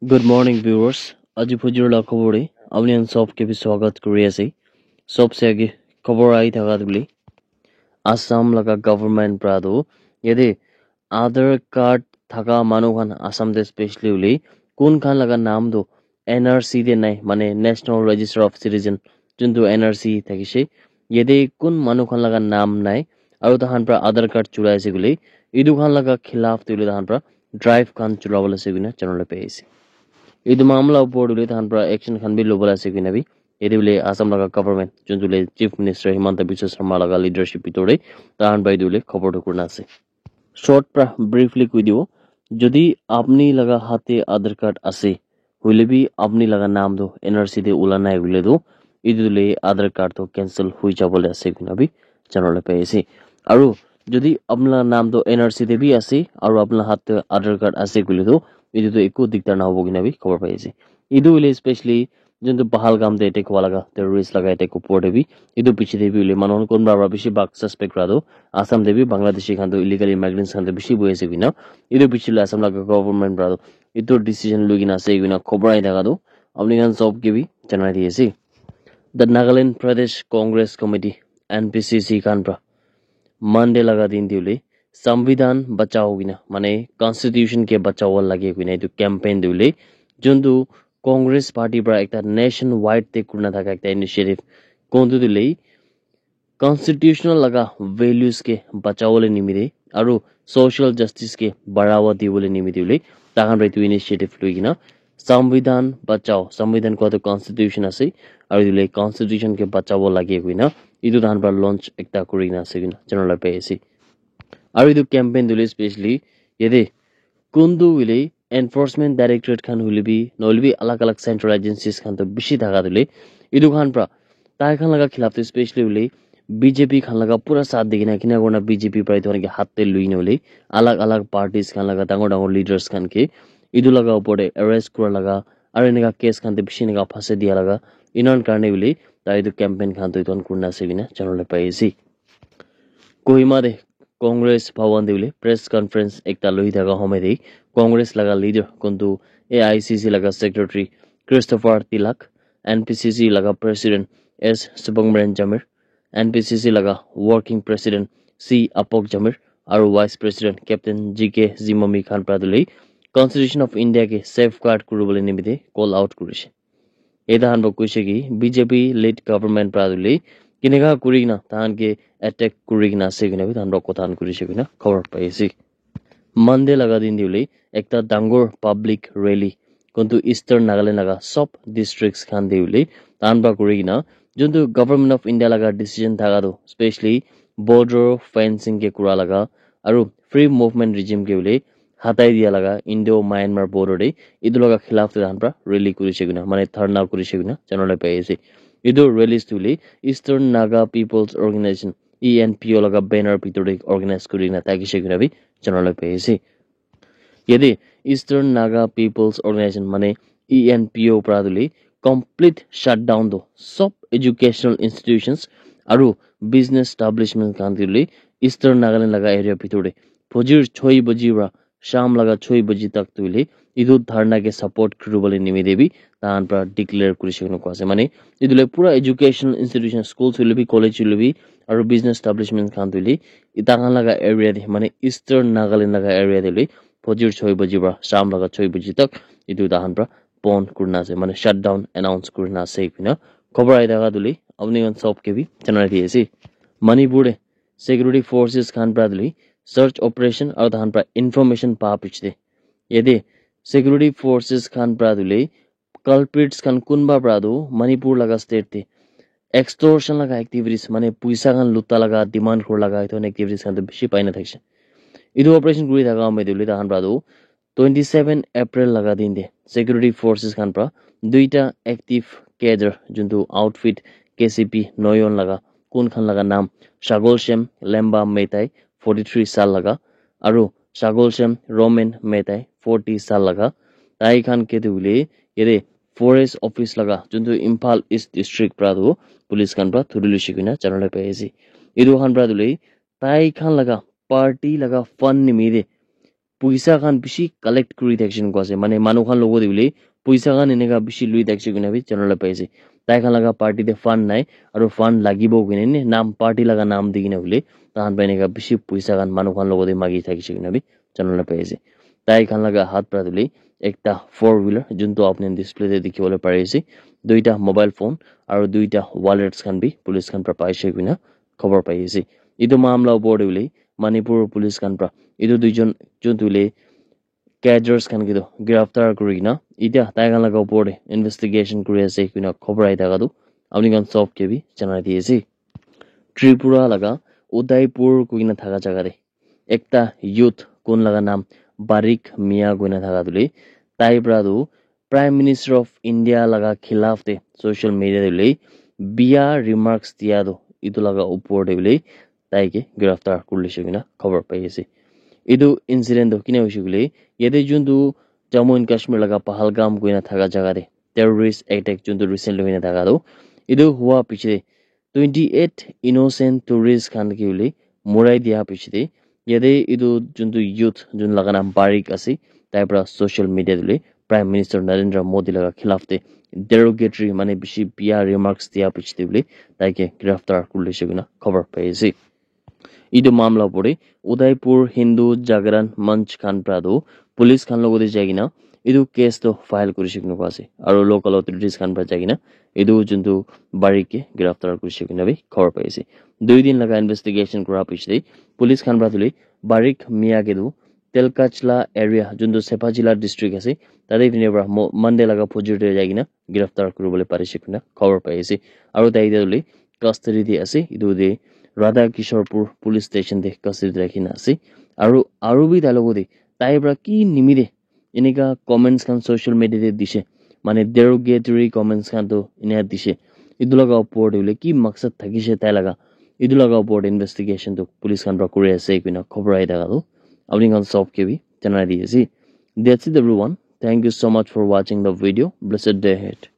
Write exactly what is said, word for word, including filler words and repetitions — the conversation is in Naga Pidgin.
Good morning, viewers. Aji phujur la khobor te apni khan sob ke bi swagat kuri ase. Sob se age khobor ahi thaka tu bole Assam laga government pra tu yate Aadhaar card thaka manu khan Assam te specially hoile kun khan laga naam tu N R C te nai, mane National Register of Citizen, juntu N R C thakishe, yate kun manu khan laga naam nai, aru tahan pra Aadhaar card chulai ase koile, etu khan laga khilaf te hoile tahan pra drive khan chulabole ase koina janabole pai ase. Etu mamla upor te hoile tahan pra action khan bi lobole ase koina bi, yate hoile Assam laga government, juntu hoile Chief Minister Himanta Biswa Sarma laga leadership bitor te, tahan pra etu hoile khobor tu kurina ase. Short pra briefly koi dibo, jodi apni laga hath te Aadhaar card ase, hoile bi apni laga naam tu N R C te ula nai hoile tu, etu tu le Aadhaar card tu cancel hoi jabole ase koina bi janabole pai ase. Aru jodi apni laga naam tu N R C te bi ase, aru apni laga hath te Aadhaar card ase koile tu, etu tu eku diktar nahobo koina bi khobor pai ase. Etu hoile specially juntu Pahalgam te attack hua laga, terrorist laga attack upor te bi, etu piche te bi hoile manu khan kunba pra bishi bhag suspect pra tu Assam te bi Bangladeshi khan tu illegal immigrants khan tu bishi bohi ase koina, etu piche le Assam laga government pra tu etu decision loi kena ase koina khobor ahi thaka tu apni khan sob ke bi janai di ase. The Nagaland Pradesh Congress Committee, N P C C khan pra Monday laga din te hoile Samvidhan Bachao koina, mane constitution ke bachao lage koina etu campaign te hoile juntu Congress party pra ekta nationwide te kurina thaka ekta initiative. Kontu tu le constitutional laga values ke bachawole nimite aru social justice ke barawa dibole nimite hoile tahan pra etu initiative loi kena Samvidhan Bachao, Samvidhan kua tu constitution ase, aru etu le constitution ke bachabo lage koina etu tahan pra launch ekta kuri kena ase koina janabole pai ase. Aru etu campaign tu le specially yate kuntu hoile enforcement directorate khan hoile bi, nohoile bi alag alag central agencies khan tu bishi thaka tu le etu khan pra tai khan laga khilaf tu specially hoile B J P khan laga pura saath di kena, kena kurina B J P pra etu khan ke hath te loi na hoile alag alag parties khan laga dangor dangor leaders khan ke etu laga upor te arrest kura laga aru eneka case khan te bishi eneka phasai dia laga, enan karne hoile tai etu campaign khan tu etu khan kurina ase koina janabole pai ase. Kohima te Congress Bhawan te hoile press conference ekta loi thaka homoi te Congress laga leader kuntu A I C C laga secretary Christopher Tilak, N P C C laga president S Subramanian Jamir, N P C C laga working president C Apok Jamir, aru vice president Captain G K Zimomi khan pra tu le Constitution of India ke safeguard kuribole nimite call out kurishe. Eta khan pra koishe ki B J P led government pra tu le keneka kuri kena tahan ke attack kuri kena ase koina bi tahan pra kotha khan kurishe koina khobor pai ase. Monday laga din te hoile ekta dangor public rally kuntu Eastern Nagaland laga sob districts khan te hoile tahan pra kuri kena juntu Government of India laga decision thaka tu specially border fencing ke kura laga aru free movement regime ke hoile hatai dia laga Indo Myanmar border te etu laga khilaf te tahan pra rally kurishe koina, mane dharna kurishe koina janabole pai ase. Etu rallies tu hoile Eastern Naga People's Organization, E N P O laga banner bitor te organize kuri kena thakishe koina bi janabole pai ase. Yate Eastern Naga People's Organization mane E N P O pra tu le complete shutdown tu sob educational institutions aru business establishment khan tu le Eastern Nagaland laga area bitor te fajir choi baji pra sham laga choi baji tak tu le etu dharna ke support kuribole nimite bi tahan pra declare kurishe koina koi ase. Mane etu le pura educational institution, schools hoile bi, college hoile bi, aru business establishment khan tu le eta khan laga area te, mane Eastern Nagaland laga area te le fajir choi baji pra sham laga choi baji tak etu tahan pra bon kurina ase, mane shutdown announce kurina ase koina khobor ahi thaka tu le apni khan sob ke bi janai di ase. Manipur te security forces khan pra tu le search operation aru tahan pra information pa piche te yate security forces khan pra tu le culprits khan kunba pra tu Manipur laga state te extortion laga activities, mane puisa khan luta laga, demand kura laga etu khan activities khan tu bishi pai na thakishe. Etu operation kuri thaka homoi te hoile tahan pra tu twenty seven April laga din te security forces khan pra duita active cadre juntu outfit K C P Noyon laga kun khan laga naam Shagol Shem Lemba Metai forty three sal laga aru Shagol Shem Roman Metai forty sal laga tai khan ke tu hoile yate forest office laga juntu Imphal East district pra tu police khan pra thuri loishe koina janabole pai ase. Etu khan pra tu le tai khan laga party laga fund nimite puisa khan bishi collect kuri thakishe koina ase, mane manu khan logot te hoile puisa khan eneka bishi lui thakishe koina bi janabole pai ase. Tai khan laga party te fund nai, aru fund lagibo koina ne nam, party laga nam di kena hoile tai khan para eneka bishi puisa khan manu khan logot te magi thakishe koina bi janabole pai ase. Tai khan laga hath para hoile ekta four wheeler, juntu apni display te dikhi bole pari ase, duita mobile phone aru duita wallets khan bi police khan para paishe koina khobor pai ase. Etu mamla opor te hoile Manipur police khan para etu duijon juntu hoile cadres khan ke toh giraftar kuri kena, etia tai khan laga opor te investigation kuri ase koina khobor ahi thaka toh apni khan sob ke bi janai di ase. Tripura laga Udaipur koina thaka jaga te ekta youth kun laga nam Barik Mia koina thaka tu le, tai para tu Prime Minister of India laga khilaf te social media te le biya remarks dia tu etu laga opor te le tai ke giraftar kuri lishe koina khobor pai ase. Etu incident tu kina hoishe koile, yate juntu Jammu and Kashmir laga Pahalgam koina thaka jaga te terrorist attack juntu recently hoina thaka tu, etu hua piche te twenty eight innocent tourist khan ke hoile morai dia piche te, yate etu juntu youth jun laga nam Barik ase, tai para social media te le Prime Minister Narendra Modi laga khilaf te derogatory mane bishi biya remarks dia piche te hoile tai ke giraftar kuri lishe koina khobor pai ase. Etu mamla opor te Udaipur Hindu Jagaran Manch khan para tu police khan logot te jai kena etu case tu file kurishe koina koa ase, aru local authorities khan para jai kena etu juntu Barik ke giraftar kurishe koina bi khobor pai ase. Dui din laga investigation kura piche te police khan para tu le Barik Mia ke tu Telkachla area juntu Sepahjila district ase, tate phine para mo-, Monday laga phujur te jai kena giraftar kuribole parishe koina khobor pai ase. Aru tai tu le custody te ase, etu te Radha Kishorpur police station te custody te rakhi na ase. Aru, aru bi tai logot te tai para ki nimite eneka comments khan social media te dishe, mane derogatory comments khan tu ena dishe, etu laga opor te hoile ki maksad thakishe tai laga, etu laga opor te investigation tu police khan para kuri ase koina khobor ahi thaka tu apni khan sob ke bi janai di ase. That's it everyone. Thank you so much for watching the video. Blessed day ahead.